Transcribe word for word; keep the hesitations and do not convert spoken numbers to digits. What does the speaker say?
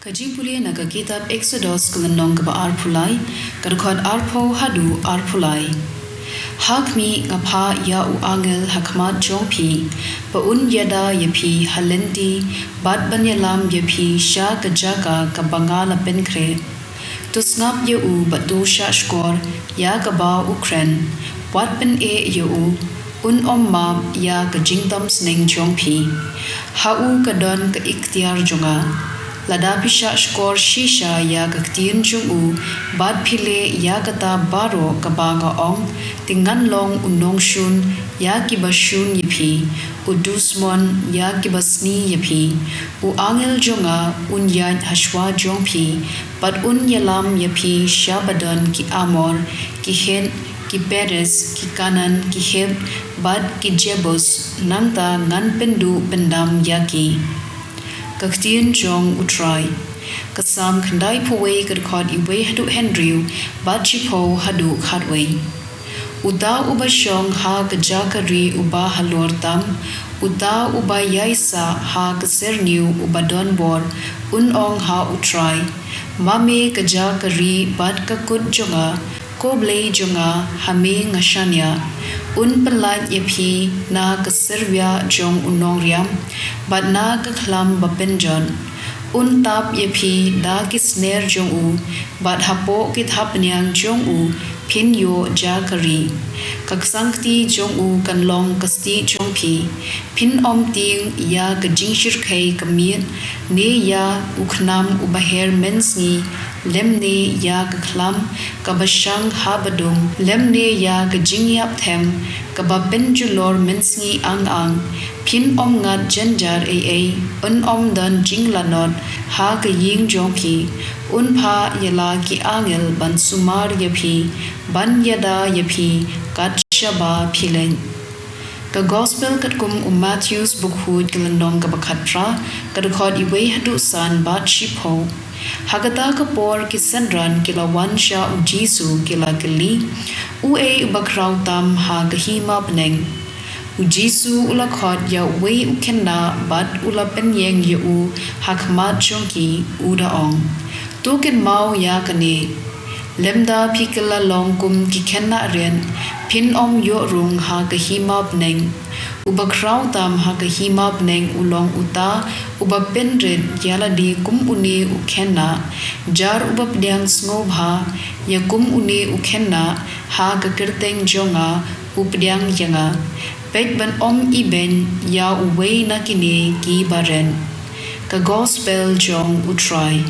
Ka jingpule na ka kitab Eksodos ka lynnong kaba arphew lai, ka dkhot arphew haduh arphew lai. Ha khmih, nga phah ïa u angel ha khmat jong phi, ba un ïada ïa phi ha lynti, bad ban ïalam ïa phi sha ka jaka kaba nga la pynkhreh. To sngap ïa u bad to shahshkor ïa kaba u kren. Wat pyneh ïa u, un ym map ïa ka jingdom sneng jong phi. Ha u ka don ka iktiar jong nga. Lada phi shahshkor shisha ïa ka ktien jong u, bad phi leh ïa kata baroh kaba nga ong, te ngan long u nongshun ïa kiba shun ïa phi, u dusmon ïa kiba sni ïa phi. U angel jong nga un ïaid hashwa jong phi, bad un ïalam ïa phi sha ba don ki Amor, ki Hit, ki Periz, ki Kanaan, ki Hiv, bad ki Jebus, nangta ngan pynduh pyndam ïa ki. Ka ktien jong U Trai. Ka Salm khyndaiphew wei, ka dkhot iwei haduh hynriew, bad shiphew haduh khatwei. Uta uba shong ha ka jaka ri uba halor tam, uta uba ïaisah ha ka syrniew uba don bor, un ong ha U Trai: Ma me ka jaka ri bad ka kut jong nga, ko Blei jong nga, ha me nga shaniah. Un pyllait ïa phi na ka syrwiah jong u nongriam, bad na ka khlam ba pynjot. Un tap ïa phi da ki sner jong u, bad hapoh ki thapniang jong u phin ïoh jaka ri. Ka ksangkti jong u kan long ka stieh jong phi. Phin ym tieng ïa ka jingshyrkhei ka miet, ne ïa u khnam uba her mynsngi, lymne ïa ka khlam kaba shang ha badum, lymne ïa ka jingïap them kaba pynjulor mynsngi ang ang. Phin ym ngat jynjar ei ei, un ym don jinglanot ha ka ïing jong phi. Un phah ïa la ki angel ban sumar ïa phi, ban ïada ïa phi kat shaba phi leit. Ka Gospel katkum u Mathaios, buk khuid, ka lynnong kaba khatphra, ka dkhot iwei haduh san bad shiphew. Ha kata ka por ki synran ki la wan sha U Jisu, ki la kylli: Uei uba khraw tam ha ka hima bneng? U Jisu u la khot ïa uwei u khynnah bad u la pynïeng ïa u ha khmat jong ki, u da ong: To kynmaw ïa kane: Lymda phi kylla long kum ki khynnah rit, phin ym ïoh rung ha ka hima bneng. Uba khraw tam ha ka hima bneng u long uta uba pynrit ïa lade kum une u khynnah. Jar uba pdiang sngewbha ïa kum une u khynnah ha ka kyrteng jong nga, u pdiang ïa nga. Peit ban ym ibeiñ ïa uwei na kine kiba rit. Ka Gospel jong U Trai.